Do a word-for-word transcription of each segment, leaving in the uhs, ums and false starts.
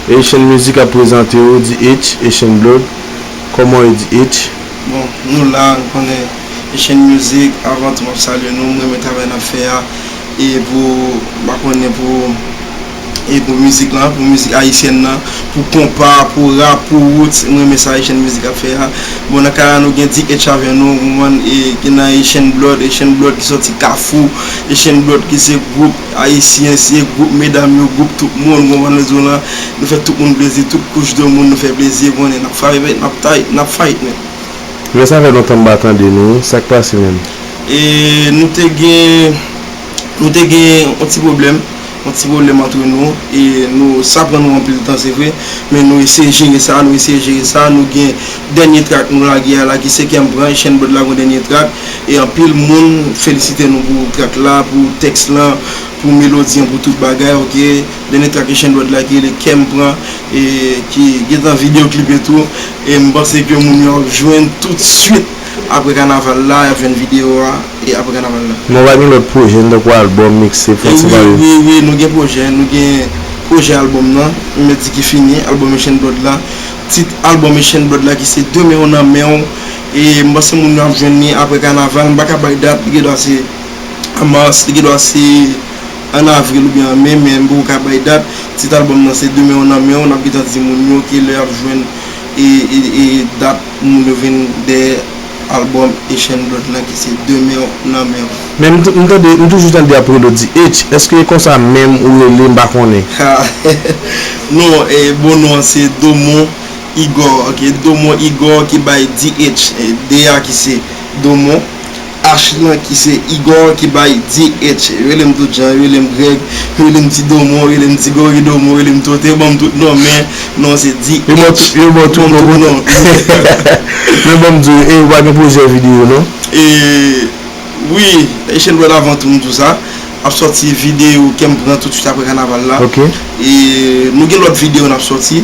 Haitian Music ap prezante w D H, Haitian Blood. Kòman w ye D H? Bon, nou la, nou konnen Haitian Music, avan tou m ap salye nou, m renmen travay n ap fè a, e pou, m pa konnen pou, e pou mizik lan, pou mizik ayisyèn nan, pou konpa, pou rap, pou roots, m renmen sa Haitian Music ap fè a. Bon, nan kay la nou gen D H avè nou, ou konprann, e ki nan Haitian Blood, Haitian Blood ki sòti Kafou, Haitian Blood ki se gwoup ayisyen, se gwoup medam yo, gwoup tout moun, ou konprann rezon lan, nou fè tout moun plezi, tout kouch de moun nou fè plezi, ou konnen n ap fight, n ap fight, n ap fight, men. Men sa fè lontan m pa tande nou, sa k pase menm? E nou te gen, nou te gen yon ti pwoblèm, yon ti pwoblèm antre nou, e nou, sa pran nou anpil tan, se vre, men nou eseye jere sa, nou eseye jere sa, nou gen dènye track nou lage a la, ki se Kè m pran, Haitian Blood la gon dènye track, e anpil moun felisite nou pou track la, pou tèks lan, pou melodi an, pou tout bagay, oke. Dènye track Haitian Blood la ki rele Kè m pran, e ki gentan videyo klipe tou, e m panse ke moun yo ap jwenn tout swit apre kanaval la, y ap jwenn videyo a, e apre kanaval la. Men w pa gen lòt pwojè, tankou albòm, mixtape, fè yon ti bagay? Wi, wi, wi, nou gen pwojè, nou gen pwojè albòm nan, m mèt di ki fini, albòm Haitian Blood la. Tit albòm Haitian Blood la ki se Demen w nan men w, e m panse moun yo ap jwenn li apre kanaval, m pa ka bay dat, li gen dwa se an mas, li gen dwa se an avril oubyen an me, men m poko ka bay dat. Tit albòm nan se Demen w nan men w, n ap gentan di moun yo kilè y ap jwenn e, e, e dat moun yo vin dèyè albòm Haitian Blood lan ki se Demen w nan men w. Men m, m tande, m toujou tande y ap rele w D H, èske e konsa menm ou rele, m pa konnen? Non, e, bon non an se Domon Igor, oke, Domon Igor ki bay D H, e, D a ki se Domon, H lan ki se Igor ki bay D H. Yo rele m tout jan, yo rele m Greg, yo rele m Ti Domon, yo rele m Ti Gori Domon, yo rele m Tote, yo ban m tout non, men non se D H. Yo ban w tout, yo ban w tout non. Men ban m di w, e, ou pa gen pwojè videyo, non? E, wi, Haitian Blood avan tou, m di w sa. Ap sòti videyo Kè m pran toutswit apre kanaval la. Oke. E, nou gen lòt videyo n ap sòti.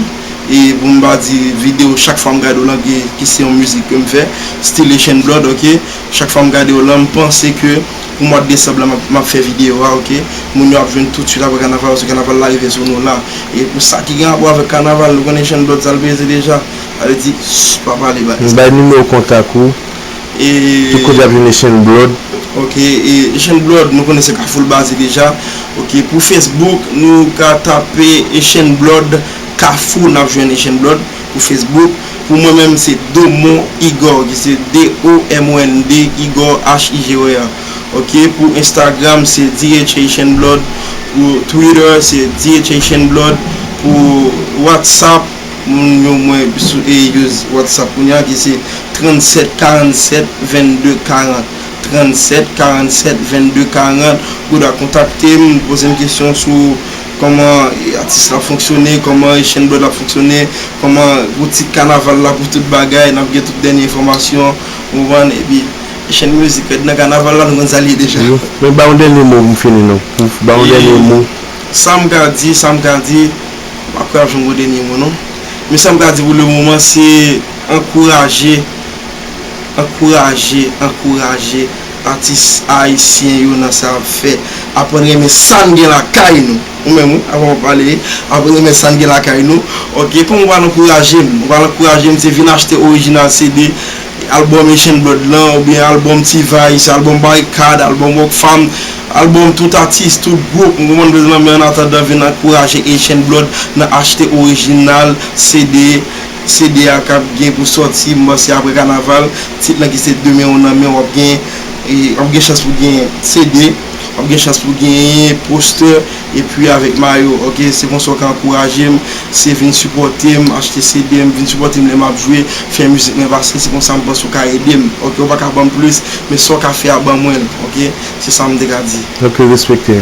E pou m pa di videyo, chak fwa m gade w lan, ki, ki se yon mizik ke m fè, stil Haitian Blood, oke? Chak fwa m gade w lan, m panse ke pou mwa desanm lan, m ap, m ap fè videyo a, oke? Moun yo ap jwenn toutswit apre kanaval, paske kanaval la rive sou nou la. E pou sa ki gen rapò avèk kanaval, nou konnen Haitian Blood sa l peze deja. Sa vle di, shh, pa pale baz. M bay nimewo kontak ou. E. Tout kote y ap jwenn Haitian Blood. Ok, e Haitian Blood, nou konnen se Kafou l baze deja. Ok, pou Facebook, nou ka tape Haitian Blood Kafou, n ap jwenn Haitian Blood pou Facebook. Pou mwen menm, se Domon Igor, ki se D O M O N D, Igor, H I G O R. Ok, pou Instagram, se D H Haitian Blood. Pou Twitter, se D H Haitian Blood. Pou WhatsApp, moun yo mwen sou e use WhatsApp kounye a ki se trannsèt karannsèt vennde karant. Trannsèt karannsèt vennde karant. Ou dwa kontakte m, poze m kesyon sou kòman e, atis la ap fonksyone, kòman Haitian Blood la ap fonksyone, kòman pou tit kanaval la, pou tout bagay, n ap gen tout dènye enfòmasyon, ou konprann, epi Haitian Music ret nan kanaval la, nou konn sa l ye deja. Wi. Men ba yon dènye mo pou m fini non. Pou ba yon dènye mo. Sa m ka di, sa m ka di, m pa kwè ap jwenn yon dènye mo non. Men sa m ka di pou le moman se ankouraje, ankouraje, ankouraje atis ayisyen yo nan sa y ap fè. Aprann renmen sa n gen lakay nou. Ou menm wi, avan w ap pale, aprann renmen sa n gen lakay nou. Ok, kòman w pral ankouraje m? Ou pral ankouraje m se vin achte orijinal C D, albòm Haitian Blood lan, oubyen albòm T-Vice, albòm Barikad, albòm Rockfam, albòm tout atis, tout gwoup, ou konprann bezwen lan, men an atandan vin ankouraje Haitian Blood nan achte orijinal C D, C D a k ap gen pou sòti, m panse apre kanaval, tit lan ki se Demen w nan men w ap gen, e, w ap gen chans pou gen C D, w ap gen chans pou genyen postè, epi avèk mayo, ok, se konsa w ka ankouraje m, se vin sipòte m, achte C D m, vin sipòte m lè m ap jwe, fè mizik mwen pase, se konsa m panse w ka ede m, ok, ou pa ka ban m plis, men sa w ka fè a ban mwen l, ok, se sa m te ka di. Ok, respekte.